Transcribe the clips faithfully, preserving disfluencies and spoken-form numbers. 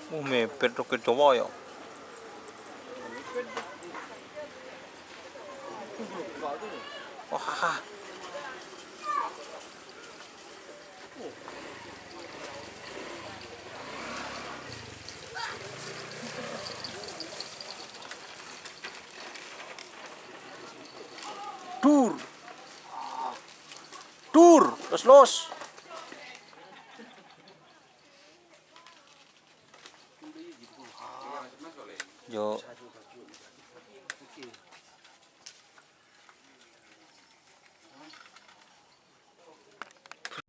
Oh, mepet roket coba ya. Wah. Dur. Dur, los-los. Yo.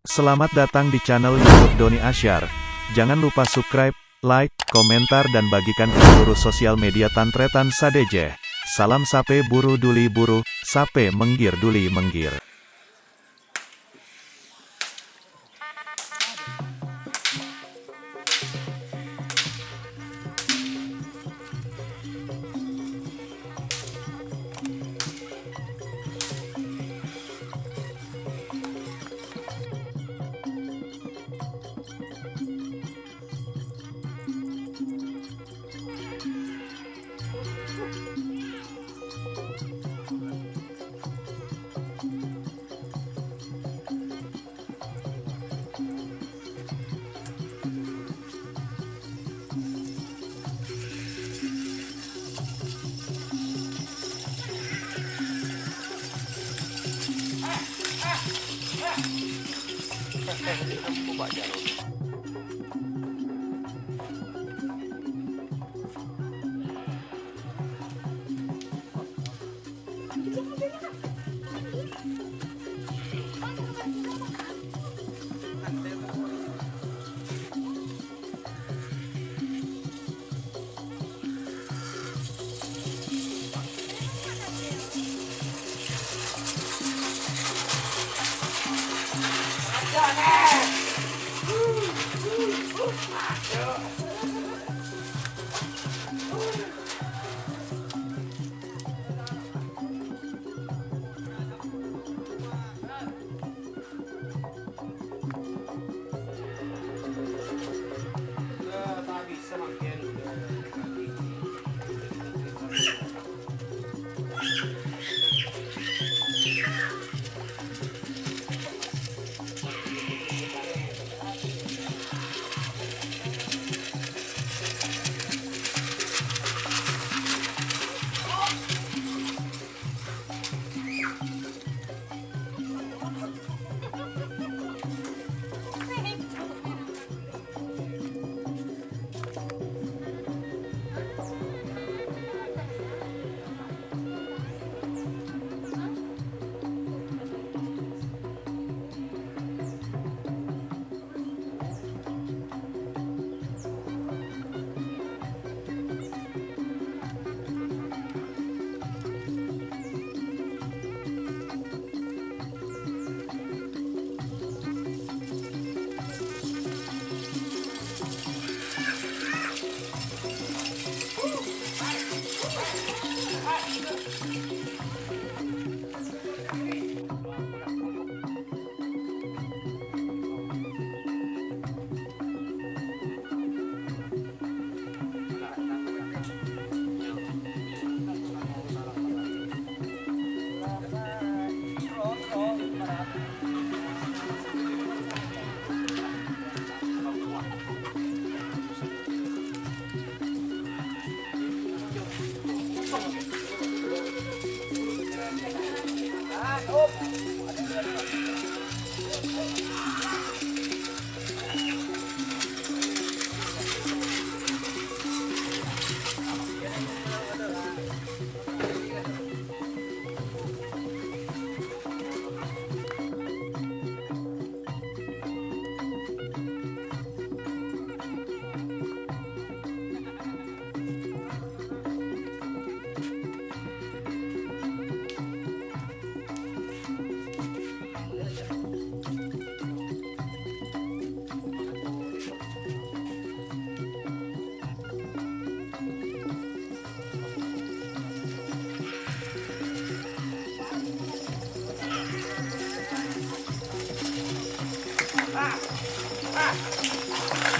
Selamat datang di channel YouTube Doni Asyar. Jangan lupa subscribe, like, komentar, dan bagikan ke seluruh sosial media tan-tarètan sadhâjâ. Salam sapè buru duli buru, sapè mèngghir duli mèngghir.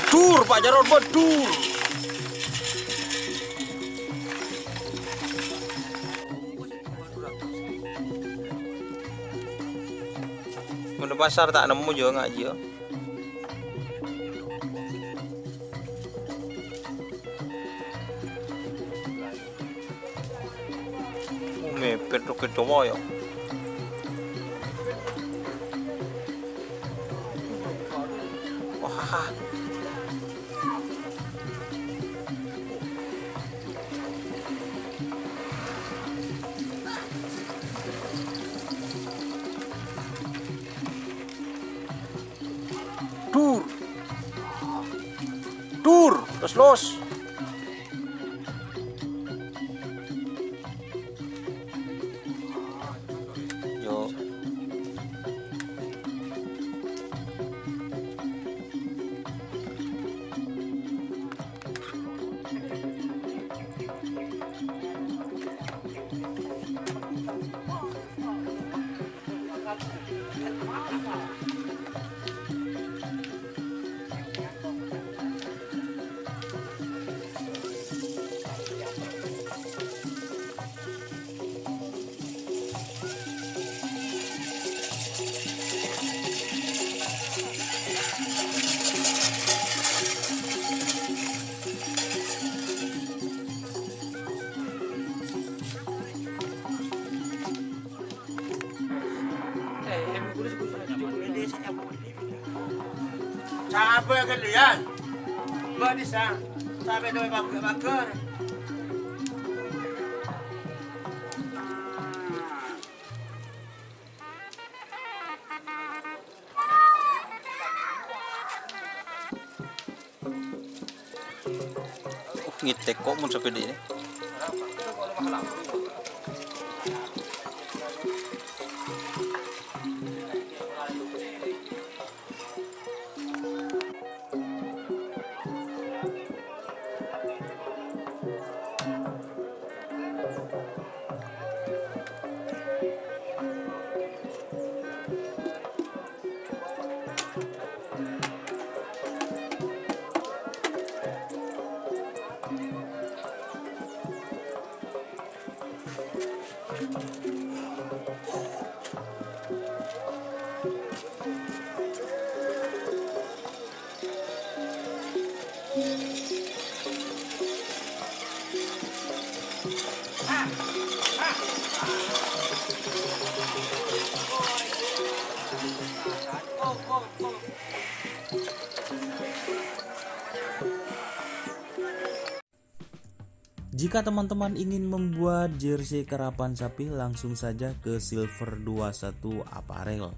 Dur, Pak Jarot, bedur. Pasar ta' nemmo jâ' ngajiyâ. Oh, mepet roket coba ya. Wah. Dur. Dur, los-los. Yo. Sabâ ghâllu, yâ. Bâdhi, sa-, sabâ dâ' pagghâr-pagghâr. Uh, ngetek kok mon sampai di ini. Jika teman-teman ingin membuat jersey karapan sapi, langsung saja ke Silver dua satu Apparel.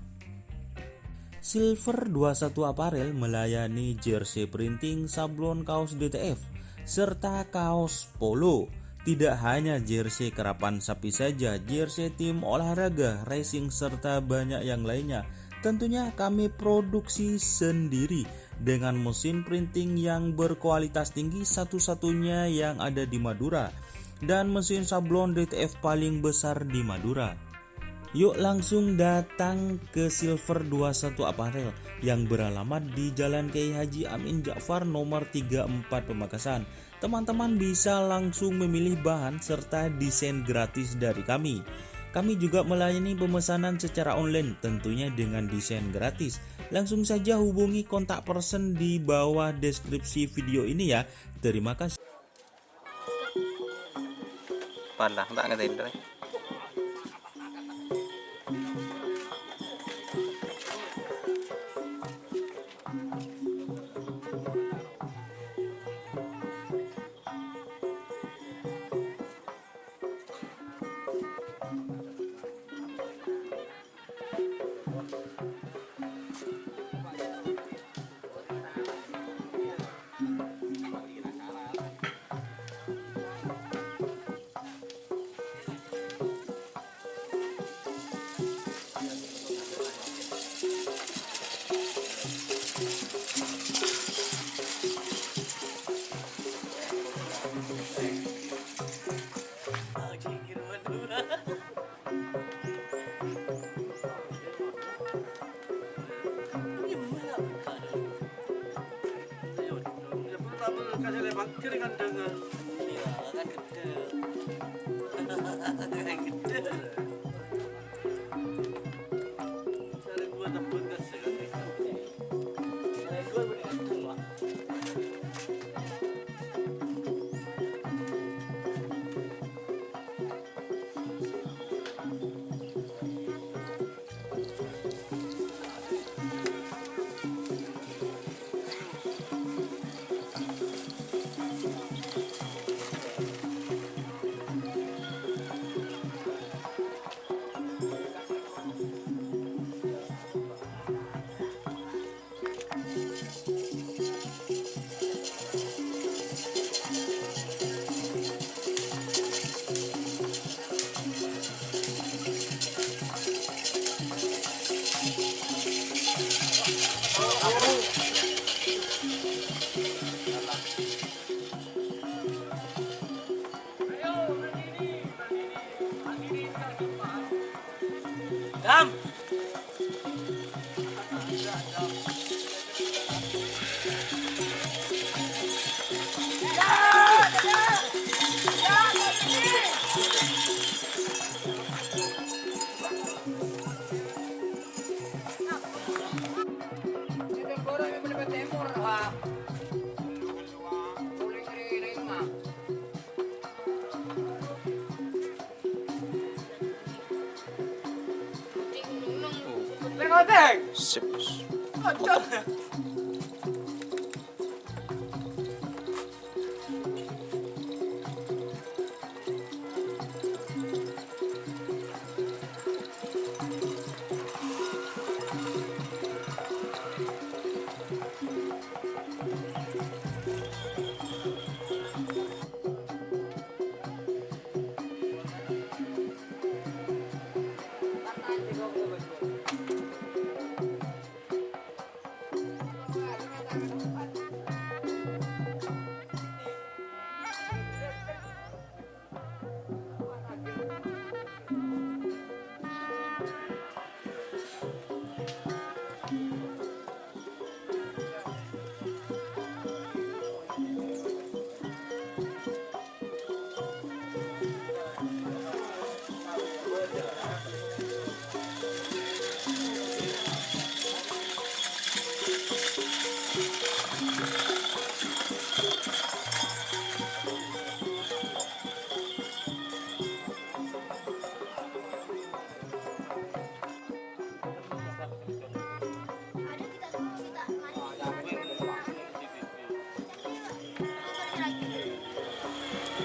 Silver dua satu Apparel melayani jersey printing, sablon kaos D T F, serta kaos polo. Tidak hanya jersey karapan sapi saja, jersey tim olahraga, racing, serta banyak yang lainnya. Tentunya kami produksi sendiri dengan mesin printing yang berkualitas tinggi, satu-satunya yang ada di Madura, dan mesin sablon D T F paling besar di Madura. Yuk langsung datang ke Silver dua satu Apparel yang beralamat di Jalan Kiai Haji Amin Ja'far nomor tiga empat Pamekasan. Teman-teman bisa langsung memilih bahan serta desain gratis dari kami. Kami juga melayani pemesanan secara online, tentunya dengan desain gratis. Langsung saja hubungi kontak person di bawah deskripsi video ini ya. Terima kasih. Pala, ta' ngatèn, Re. Tam. Sip.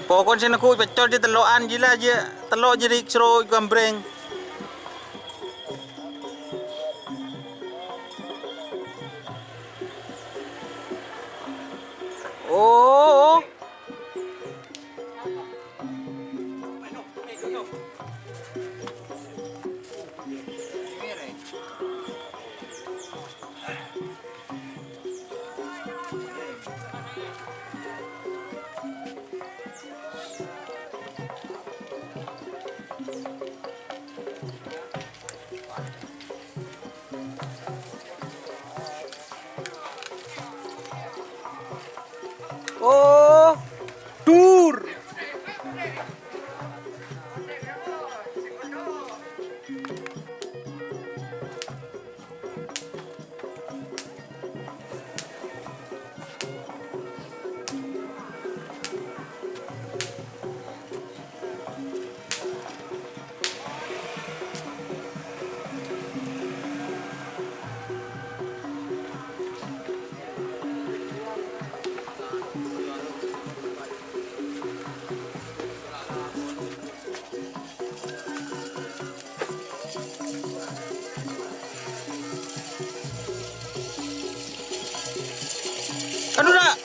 Pokon sè nèko pèccol jiyâ tello'an jiyâ la, jiyâ tello' jiyâ ri' soro gambreng. Oh, oh. Oh, dur. Anu, Ra'.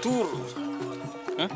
Tur. Hah?